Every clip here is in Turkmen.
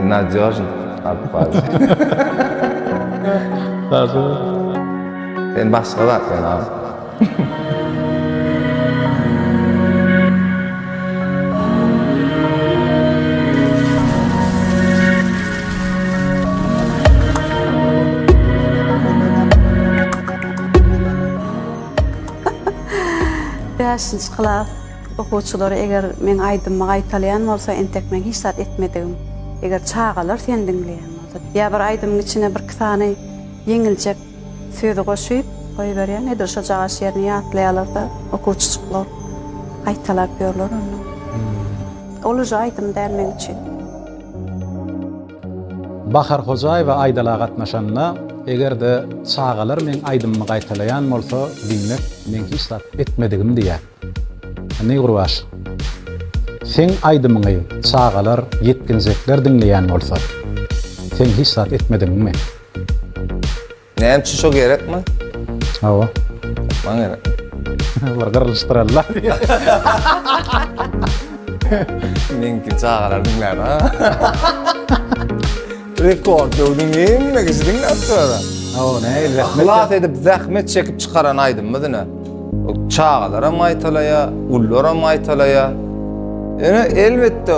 Men nadýožny alyp baryjy. Sen başga zat sen abi. Bäşinji klas okuwçylary eger meň aýdymymy gaýtalaýan bolsa entek meň hiç zat etmedigim. Eger çagalar seni diňleýän bolsa. Ýa bir aýdymyň içine birki sany ýeňiljek sözi goşup goýberýän edil şojagaş ýerini ýatlaýarlar-da okuwçyjyklar gaýtalap ýörler onda. Ol uje aýdym däl meň üçin. Bahar Hojaýewa Aýdala gatnaşanda, Eger-de çagalar meň aýdymymy gaýtalaýan bolsa, diýmek, meň hiç zat etmedigim diýýär. Indi Gurbaş, seň aýdymyňy çagalar, ýetginjekler diňleýän bolsa, seň hiç zat etmedigiňmi? Näme üçin şo gerekmi? Hawa. Maňa gerek. Bir gyrlyşdyralylar. Meňki çagalar diňlär ha. Rekord döwdüň hemme kişi diňläp durara. Hawa, nähili zähmet. Yhlas edip zähmet çekip çykaran aýdymymyz ine. Çagalaram gaýtalaýar, ullaram gaýtalaýar. Ýöne elbetde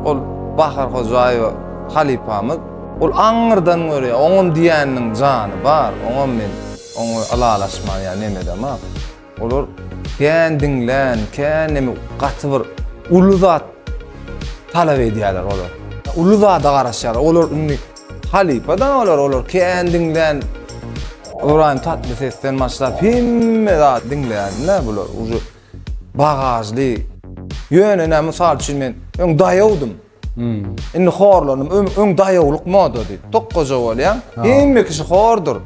ol Bahar Hojaýewa halypamyz Ol aňyrdan görýär, oňam diýeniniň jany bar, oňam men oňa ylalaşman ýa neme edemok. Olar kän diňlän, kän neme gaty bir uly zat talap edýärler olar. Uly zada garaşýarlar. Olar indi halypa da olar, olar kän diňlän Ybraýym Tatlysesden başlap hemme zat diňleýärler bular. Uje bagažly. Ýöne näme mysal üçin men öň daýawdym. Indi horlandym. Öň, öň daýawlyk modady. Tokgaja bolýaň. Hemme kişi hordur.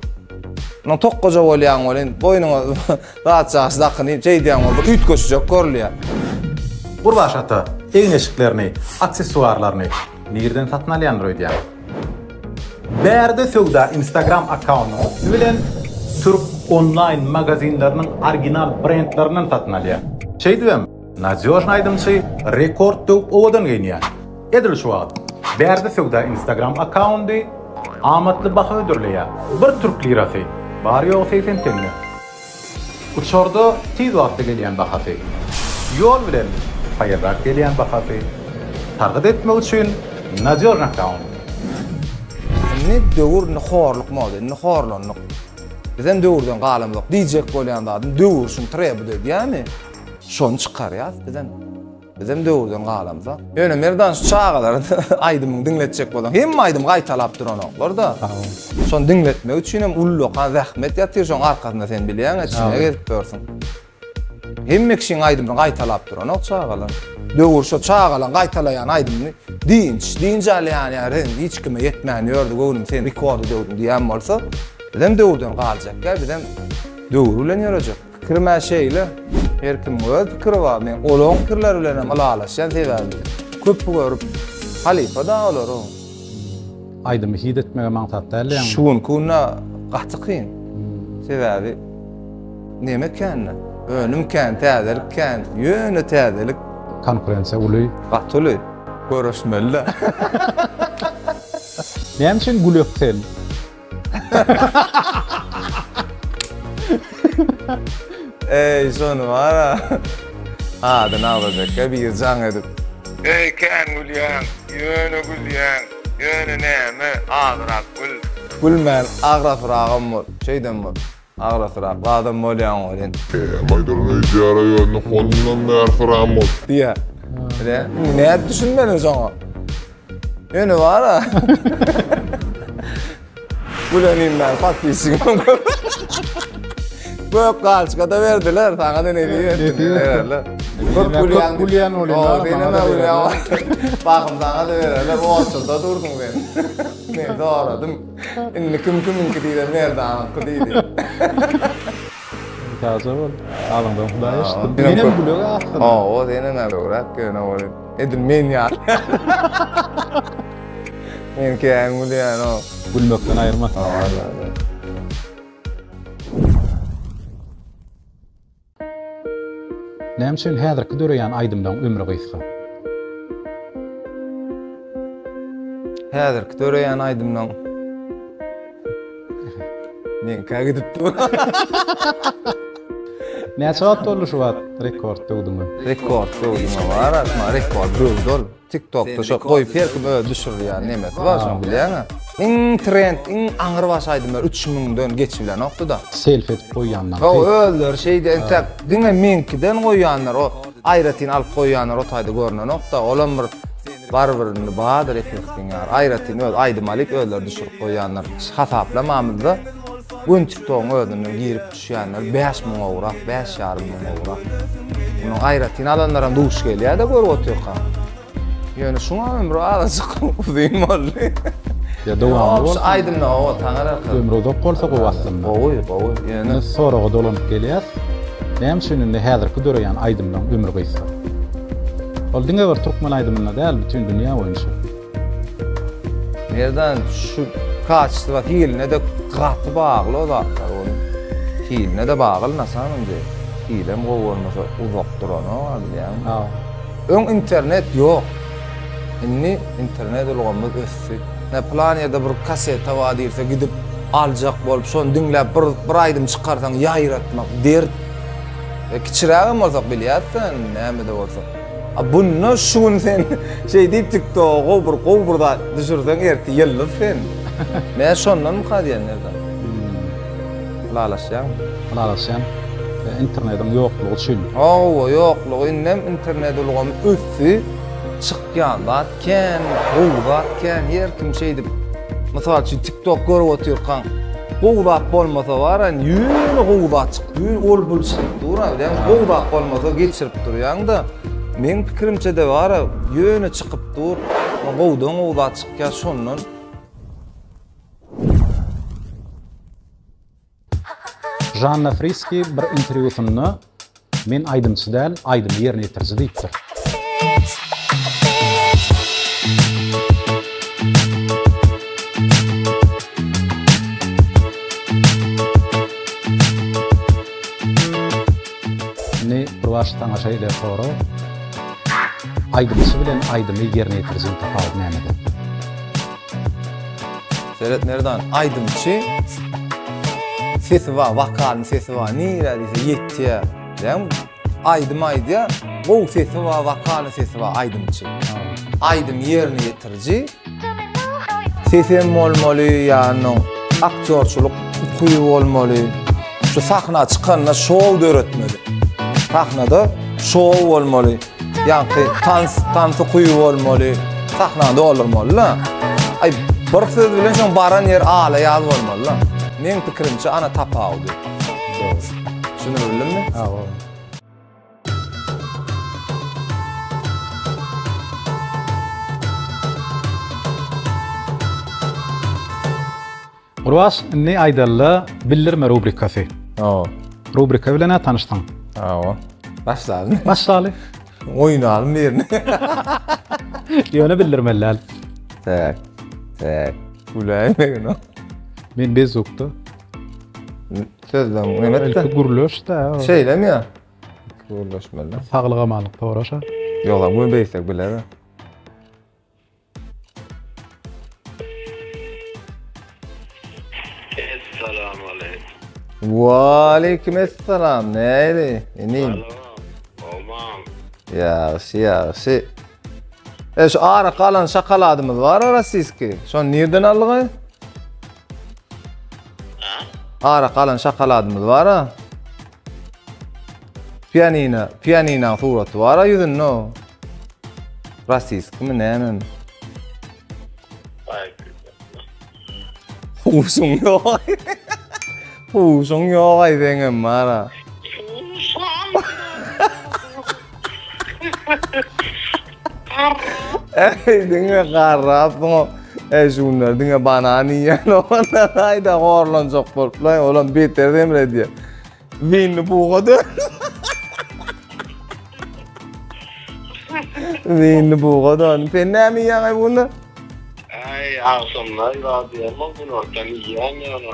Ondan tokgaja bolýaň welin, boýnuňa zat jaş dakynyp, şeýdýäň bir üýtgeşijek görülýär. Gurbaş ata, egin-eşiklerini, aksessuarlaryny nirden satyn alýandyr öýdýäň? Bärde söwda Instagram akkauntynyň üsti bilen türk onlaýn magazinleriniň original brendlerinden satyn alýar. Şeýdibem, Nadýožny aýdymçy rekord döwüp owadan geýinýär. Edil şu wagt Bärde söwda Instagram akkaundy amatly baha hödürleýär. Bir türk lirasy, bary-ýogy 80 teňňe. Uçarda tiz wagtda gelýän bahasy. Ýol bilen haýyrrak gelýän bahasy. Sargyt etmek üçin Nadýožny akkaunt. Indi döwür indi horluk moda indi horlandyk. Bizem döwürden galamzok diýjek bolýan zadym döwür şuny trebut edýämi? Şony çykarýas bizem. Bizem döwürden galamzok. Ýöne Merdan şu çagalara aýdymyňy diňletjek bolsaň, hemme aýdymy gaýtalap duranoklar-da. Şony diňletmek üçin hem ullakan zähmet ýatyr şoň arkasynda sen bilýäň, içine gezip ýörsüň. Hemme kişiň aýdymyny gaýtalap duranok çagalar. Döwür şo çagalaň gaýtalaýan aýdymyny dynç, dynç alýan ýa sen hiç kime ýetmän ýördi göwnüm sen rekordy döwdüň diýen bolsa, bizem döwürden galjak ýa bizem döwür bilen ýörejek. Pikirim-ä şeýle, her kimiň öz pikiri bar, men olaň pikirleri bilen hem ylalaşýan sebäbi köpi görüp halypa-da olar o. Aýdymy hit etmegem aňsat däl ýaňy. Şu günki günde gaty kyn. Sebäbi neme kän-de, önüm kän, täzelik kän, ýöne täzelik. Konkurensiýa uly. Gaty uly. Göreşmeli-dä. Näme üçin gülek sen? Eý, şony bar-a. Adyny agzajakka biri jaň edip. Eý, kän gülýäň, ýöne gülýäň, ýöne näme, azrak gül. Gülmän agrasyragam bol, şeýdem bol. Agrasrak zadam bolýaň welin. Näme aýdaryn öýdýär-ä ýöne hondan bärsiräm bol. Diýýär. Ine, indi nädip düşünmeli şoňa? Ýöne bar-a. Gülenim ben podpisçigim köp. Gök galçyka-da berdiler, saňa-da nesip etsin. Bererler. Köp gülýän. Köp gülýän bolýan. O, senem gülýän. Bahym saňa-da bererler, oçurda durduň sen. Men soradym. Indi kim kimiňki diýse Merdanyňky diýdi. Sagja bol. Alyňdan Hudaý eşitsin. Menem gülek aslynda. Hawa, senem gülek ýöne ol edil men ýaly. Men kän gülýän o. Gülmekden aýyrmasyn. Näme üçin häzirki döreýän aýdymlaň ömri gysga? Häzirki döreýän aýdymlaň meňkä gidip dur. Näçe wagt boldy şu wagt rekord döwdüňe? Rekord döwdüňe bar, şuna rekord döwdi ol. TikTokda şo goýup her kim öz düşürýän nemesi bar, şony bilýäňä. Iň trend, iň aňrybaş aýdymlar 3000-den geçibilenokdy-da. Selfie edip goýýanlar. Hawa, özleri şeýdi, entäk diňe meňkiden goýýanlar, o aýratyn alyp goýýanlar o taýda görnenok-da, olam bir Barybir indi bardyr effektiň ýary. Aýratyn öz aýdym alyp özleri düşürip goýýanlar. Hasaplamamyzda gün tiktogyň özünden girip düşýänler 5000 gowrak, 5,5 müň gowrak. Munuň aýratyn alanlaram duş gelýär-de görüp otyrkaň. Ýöne şuňa ömri azajyk uzyn boldy. Ýa dowamly bolsun. Aýdymda owa taňar arka. Ömri uzak bolsa gowy aslynda. Gowy, gowy. Ýöne Indi soraga dolanyp gelýäs. Näme üçin indi häzirki döreýän aýdymlaň ömri gysga? Ol diňe bir türkmen aýdymynda däl, bütin dünýä boýunça. Merdan şu kaçystva hiline-de gaty bagly o zatlar onuň. Hiline-de bagly na samom dele. Hilem gowy bolmasa uzak duranok-a bilýäňmi? Öň internet ýok. Indi internet ulgamymyz ösdi. Ne pylan ýerde bir kaseta bar diýilse gidip aljak bolup şony diňläp bir bir aýdym çykarsaň ýaýratmak dert. E, kiçirägem bolsak bilýäs-de näme-de bolsa. A bunda şu gün sen şeý diýip TikToka gowy bir gowy bir zat düşürseň ertir ýyldyz sen. Men şondanmyka diýen ýerden. Ylalaşýaňmy? Ylalaşýan. Internetiň ýoklugy üçin. Hawa, ýoklugy indem internet ulgamy ösdi. Çykýan zat kän, gowy zat kän, her kim şeýdip, mysal üçin TikTok görüp otyrkaň, gowy zat bolmasa bar, ýöne gowy zat çykyp, ýöne ol bul çykyp dur, bilýäňmi? Gowy zat bolmasa geçirip durýaň-da. Meň pikirimçe-de bar, ýöne çykyp dur, gowudan gowy zat çykýar şondan. Žanna Friski bir interwýusynda Men aýdymçy däl, aýdymy ýerine ýetiriji diýipdir. Indi Gurbaş saňa şeýle sorag. Aýdymçy bilen aýdymy ýerine ýetirijiniň tapawudy nämede? Seret Merdan, aýdymçy sesi bar, wokalyň sesi bar, nirä diýse ýetýär. Bilýäňmi? Aýdym aýdýar, gowy sesi bar, wokalyň sesi bar aýdymçy. Aýdym ýerine ýetiriji sesem bolmaly, ýa aktýorçylyk ukyby bolmaly. Şu sahna çykanda şou döretmeli. Sahnada şou bolmaly. Ýaňky tans, tansy kuýy bolmaly. Sahnany doldurmaly-da. Aý, bir söz bilen şoň baran ýeri ala ýaz bolmaly-da. Meň pikirimçe ana tapawudy. Dogry. Düşünip bildimmi? Hawa. Gurbaş, indi aýdalyda bildirme rubrikasy. Hawa. Rubrika bilen-ä tanyşdyň. Hawa. Başlaly. Başlaly. Oýnalyň birini. Ýöne bildirmeli däl. Tak. Tak. Güläýmegin o. Men bezukda. Sözlem nemetde. Ilki gürleş-dä. Şeýlemi ýa? Ilki gürleşmeli. Saglyk amanlyk soraşa. Ýok, bu beýsek biler. Essalamu aleýkum. Waleýkim essalam. Näli? Inim. Gowmam. Ýagşy, ýagşy. E şu arak alan şokoladymyz bar rossiýski. Şony nirden aldyň? Ha? Arak alan şokoladymyz bar ha. Pianino, pianinaň suraty bar ha ýüzünde o. Rossiýskimi nämemi? Aý. Huşuň ýok. Huşuň ýok aý seňem bar ha. Eý diňe garrapsyň o. Eý şu günler diňe banan iýen ondan aýda horlanjak boluplar, olam beter semredýär. Winni Puha dön. Winni Puha dön. Sen näme iýýäň aý bu günler? Aý, agşamlar zat diýemok, günortan iýýän ýöne.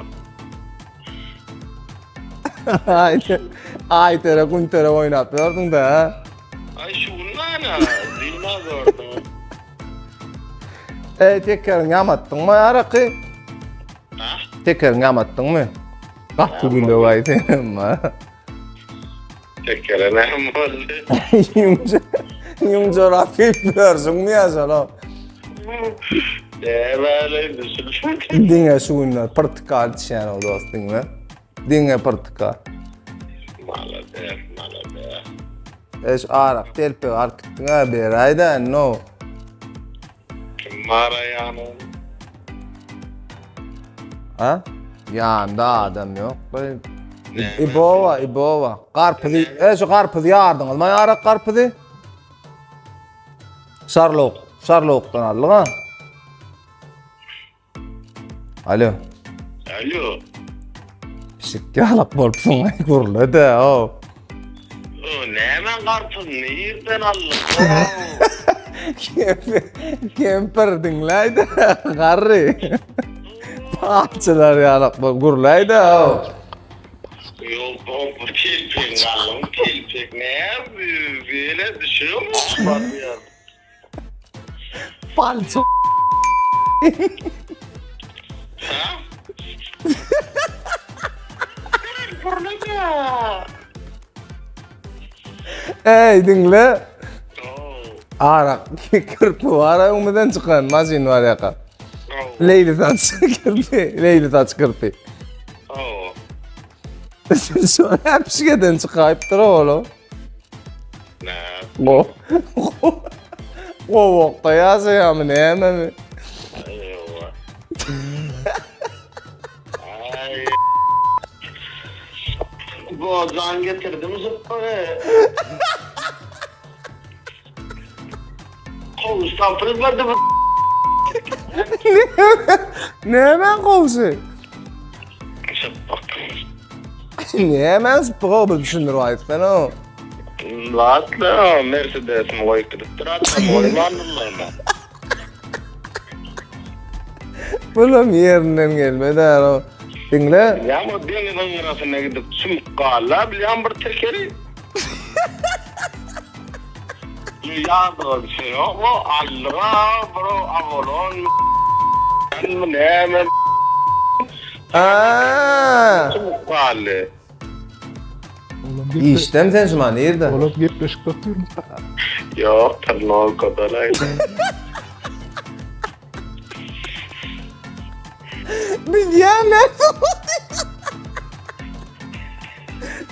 Aý, aý tere, gün tere oýnap ýördüň-dä, ha? Aý, şu gün näme? Dynma gördüm. Eý, tekeriňi ýamatdyňmy araky? Ha? Tekeriňi ýamatdyňmy? Gaty gülewaý senem. Tekere näme boldy? Ýüň ýüň jorap geýip ýörsüňmi ýa şola? Näme düşünmedim. Diňe şu günler pyrtykal içýän o dost diňle. Diňe pyrtykal. Malades, malades. Eş arak telpek alyp gitdiň-ä beräý-dä indi-ow. Kim bar ýanyňda? Ha? Ýanda adam ýok. Ibowa, Ibowa. Garpyzy, e şu garpyzy ýardyňyzmy arak garpyzy? Şarlok, şarlokdan aldyk ha. Alo. Alo. Pişik ýalak bolupsyň, aý gürle-de, o. O, näme garpyz nirden aldyň? Kempir, kempir diňläýde, garry. Palçylar ýalak bolup gürläýde, o. Ýok, bu telpek aldyň, telpek näme? Beýle düşünemok. Palçy. Ha? Ey diňle. Arak kirpi var öňümizden çykan maşyn var ýaka. Leýli saç kirpi, leýli saç kirpi. Şo äpişgeden çykaýypdyr oğlum. Go. Gowakda ýaşaýarmy nämemi? Ay. Bozan getirdim zıppary. Kowus tapylmady bu. Näme kowusy? Zıppak. Näme zıppak bir düşündirip aýtsana. Latla Mercedes'imi goýup gidipdir atam goýmandyrlar. Bulam ýerinden gelmedi o. Diňle. Ýa o deňiziň gyrasyna gidip çümüp galdy bilýän bir tekeri. Ýadyga düşenok o aldyga bir o Avalon mı näme Aa. çümüp galdy. Işdem sen şuma nirde? Olam gepleşik otyrmy? Ýok, Tarnowkada. Bilýän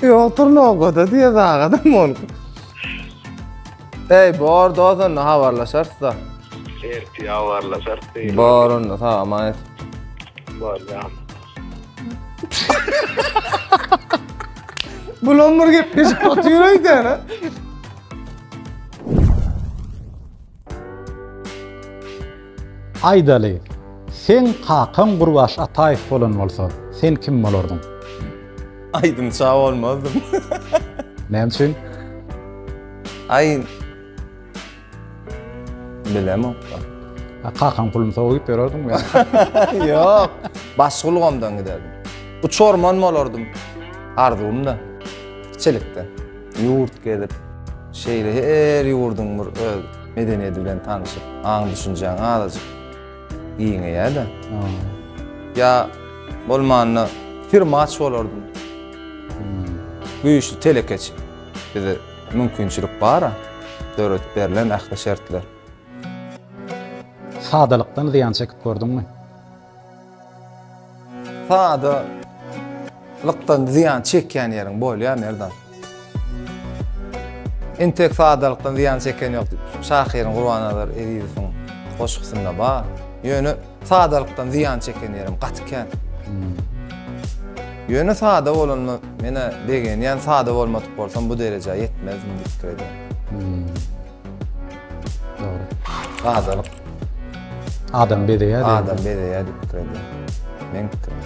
Ýok, Tarnowkada diýe zagadam ol. Ey, bor dost onda habarlaşarys da. Ertir habarlaşarys. Bor onda sag amanet. Bolýar. Bulam bir gepleşip otyr öýdän ha. Aýdaly, seň kakaň Gurbaş Ataýew bolan bolsa, sen kim bolardyň? Aýdymça bolmazdym. Näme üçin? Aý Bilemok. Kakaň puluny sowa gidip ýörerdiňmi? Ýok. Başga ulgamdan giderdim. Uçarman bolardym. Arzuwym-da. Kiçilikden. Ýurt gezip, şeýle her ýurduň bir öz medeniýeti bilen tanşyp, aň-düşünjäň azajyk giňeýär-de. Ýa bolmanda firmaç bolardym. Güýçli telekeçi. Bize mümkinçilik bar-a, döredip berlen ähli şertler. Sadalykdan zyýan çekip gördüňmi? Sada lykdan zyýan çekýän ýeriň bolýar Merdan. Entek sadalykdan zyýan çeken ýok diýip, şahyryň Gurbannazar Ezizowyň goşgusynda bar. Ýöne sadalykdan zyýan çeken ýerim gaty kän. Ýöne sada bolanyma men-ä begenýän, sada bolmadyk bolsam bu derejä ýetmezdim diýip pikir edýän. Dogry. Sadalyk. Adam bezeýär. Adam bezeýär diýip pikir edýän. Meň pikirim.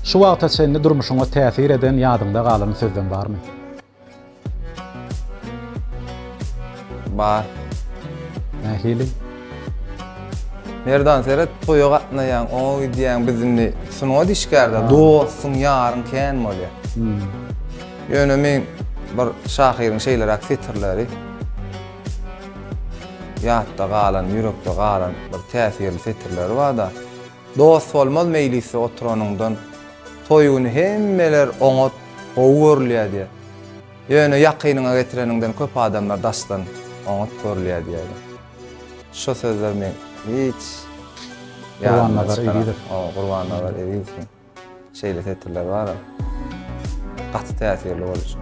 Şu wagta çenli durmuşyňa täsir eden ýadyňda galan sözlem barmy? Bar. Nähili? Merdan seret toýa gatnaýaň, oňa gidýäň, biz indi sungat işgärler, dostuň, ýaryň kän bolýar. Hmm. Ýöne men bir şahyryň şeýleräk setirleri. ýatda galan, ýürekde galan bir täsirli setirleri bar-da. Dost bolmaz meýlisde oturanyňdan, toý güni hemmeler oňat, gowy görülýär diýýär. Ýöne ýakynyňa getireniňden köp adamlar daşdan oňat görülýär diýýär. Şo sözler meň hiç ýadymdan Gurbannazar çykanok. Ezizow. Hawa, Gurbannazar Ezizowyň şeýle setirleri bar. Gaty täsirli boldy şo.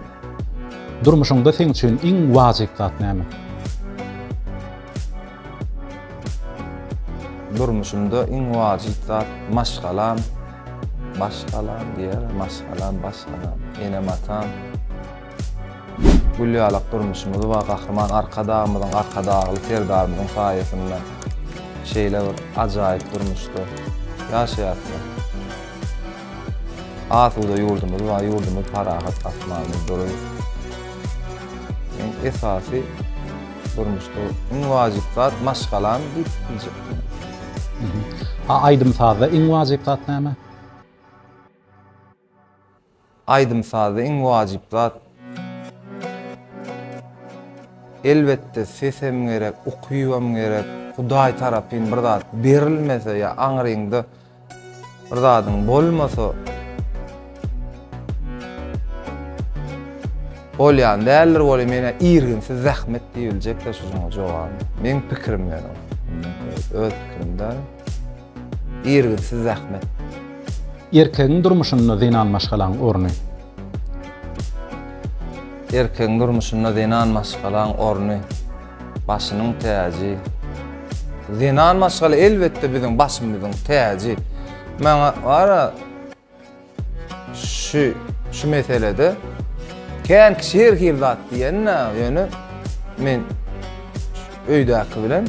Durmuşyňda seň üçin iň wajyp zat näme? Durmuşymda iň wajyp zat maşgalam, maşgalam diýer, maşgalam, başgalam, enem-atam. Gül ýalak durmuşymyz bar, Gahryman Arkadagymyzyň, Arkadagly Serdarymyzyň saýasynda şeýle bir ajaýyp durmuşda ýaşaýarys. Asuda ýurdumyz bar, ýurdumyz parahat, asmanymyz dury. Iň esasy durmuşda iň wajyp zat maşgalam diýip biljek. A aýdym-sazda iň wajyp zat näme? Aýdym-sazda iň wajyp zat elbetde sesem gerek, ukybam gerek, Hudaý tarapyn bir zat berilmese ýa aňryňda Bir zadyň bolmasa bolýan däldir weli menä irginsiz zähmet diýibiljekde şuňa jogaby. Meň pikirim ýöne. Öz pikirim däl. Irginsiz zähmet. Erkegiň durmuşynda zenan maşgalaň orny. Erkegiň durmuşynda zenan maşgalaň orny. Başynyň täji. Zenan maşgala elbetde biziň başymyzyň täji. Maňa bara şu şu meselede kän kişi her hili zat diýende ýöne men öýdäki bilen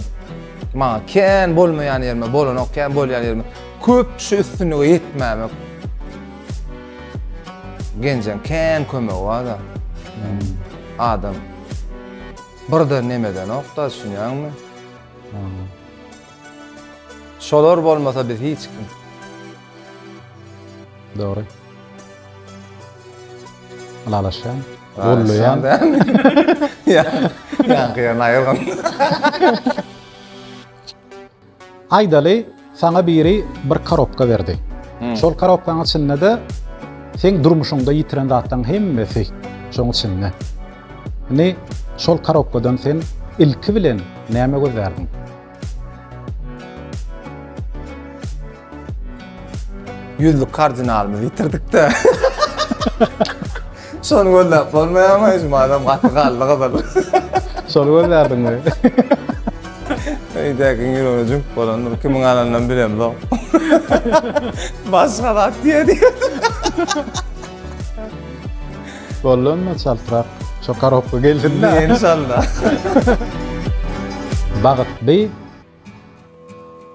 maňa kän bolmaýan ýerime bolanok kän bolýan ýerime köp şu üstünlige ýetmäme genjeň kän kömegi bar-da. Adam Birden nemedenok-da, düşünýäňmi? Şolar bolmasa biz hiç kim. Dogry. Ylalaşýan. Gollaýan. Ýaňky ýerini aýyrgyn. Aýdaly, saňa biri bir korobka berdi. Şol korobkanyň içinde-de seň durmuşyňda ýitiren zatlaryň hemmesi şoň içinde. Indi şol korobkadan sen ilki bilen näme gözlärdiň? Ýüzlük kardinalymyzy ýitirdik-de. Şony gözläp bolmaýarmy? Şu adam gaty gally gyzyl. Şony gözlärdiňmi? Öýdäkiň ýüregine jüňk bolandyr. Kimiň alanynam bilemzok. Başga zat diýe diýe. Boldy onda çaltrak. Şo korobka gelsin-de. Enşalla. Bagyt bi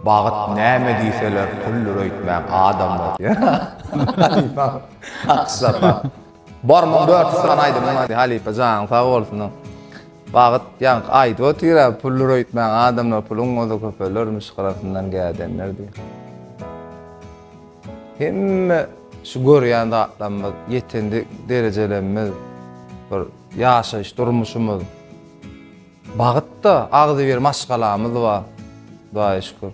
Bagyt näme diýseler puldur öýtmäň adamlar. Halypa Akşapa. Bor 1400 sany aýdymyň bar. Halypa janyň sag bolsun. Bagyt ýaňky aýdyp otyr-a puldur öýtmäň adamlar puluň bolsa köpelermiş gyrasyndan gädenler diýip. Hemme şu görýän zatlarymyz, ýeten derejelerimiz, bir ýaşaýyş durmuşymyz Bagytda agzybir maşgalamyz bar, Hudaýa şükür.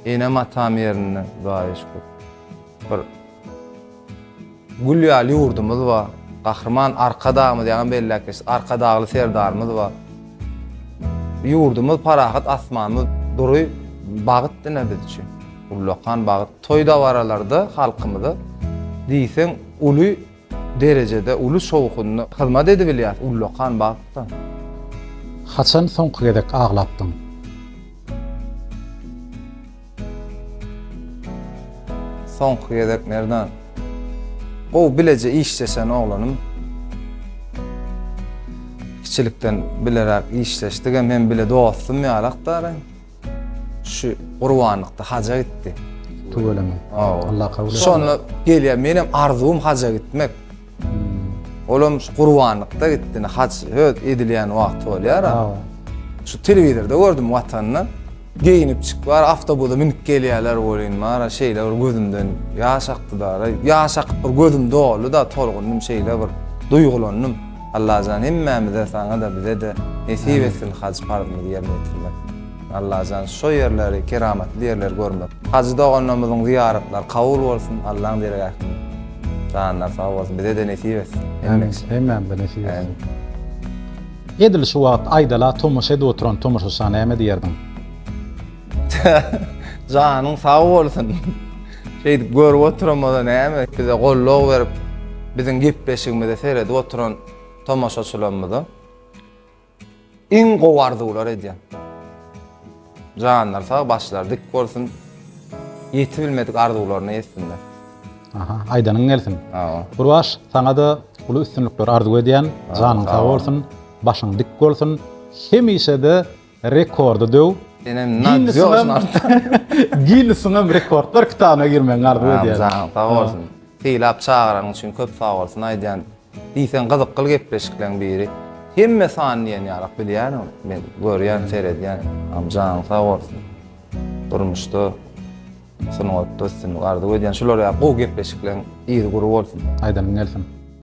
Enem-atam ýerinde, Hudaýa şükür. Bir gül ýaly ýurdumyz bar. Gahryman Arkadagymyz, ýaňy belläp geçdik, Arkadagly Serdarymyz bar. Ýurdumyz parahat, asmanymyz dury bagyt ine biz üçin. Ullakan bagyt. Toý-dabaralarda halkymyza diýseň uly derejede uly şowhunda hyzmat edibilýär ullakan bagtda. Haçan soňky gezek aglapdyň? Soňky gezek Merdan. Gowy bileje işleşen oglanym. Kiçilikden bileräk işleşdigem hem bile dostum ýalak-da. Şu gurbanlykda haja gitdi. Tüweleme. Allah kabul etsin. Şonda gelýär, menem arzuwym haja gitmek. Olam şu gurbanlykda gitdi. Hac öz edilýän wagty bolýar. Şu telewizorda gördüm watanda. Geýinip çykyp bar, awtobusa münüp gelýärler welin bar, şeýle bir gözümden ýaş akdy da. Ýaş akyp bir gözüm doldy da, tolgundym şeýle bir duýgulandym. Allajan hemmämize saňa-da bize-de nesip etsin haj parzymyzy ýerine ýetirmek. Allajan şo ýerleri, keramatly ýerleri görmek. Hajy doganlarymyzyň zyýaratlary kabul bolsun Allaň dergähinde. Janlary sag bolsun, bize-de nesip etsin. Amin. Hemmämize nesip etsin. Edil şu wagt Aýdala tomaşa edip oturan tomaşaça näme diýerdiň? Janyň sag bolsun. Şeýdip görüp oturamyza näme, bize goldaw berip, biziň gepleşigimize seredip oturan tomaşaçylarymyza iň gowy arzuwlar edýän. Janlary sag, başlary dik bolsun. Ýetibilmedik arzuwlaryna ýetsinler. Aha, aýdanyň gelsin. Gurbaş, saňa-da uly üstünlikler arzuw edýän. Janyň sag bolsun, başyň dik bolsun. Hemişe-de Rekordy döw. Senem nadýožny artdyr. Ginnesiň rekordlar kitabyna girmegiňi arzuw edýärin. Janyň sag bolsun. Sylap çagyranyň üçin köp sag bolsun aýdýan. Diýseň gyzykly gepleşikleň biri. Hemme san diýen ýalak bilýän ony. Men görýän, seredýän. Janyň sag bolsun. Durmuşda, sungatda üstünlik arzuw edýän. Şular ýaly gowy gepleşikleň yzy gury bolsun. Aýdanyň gelsin.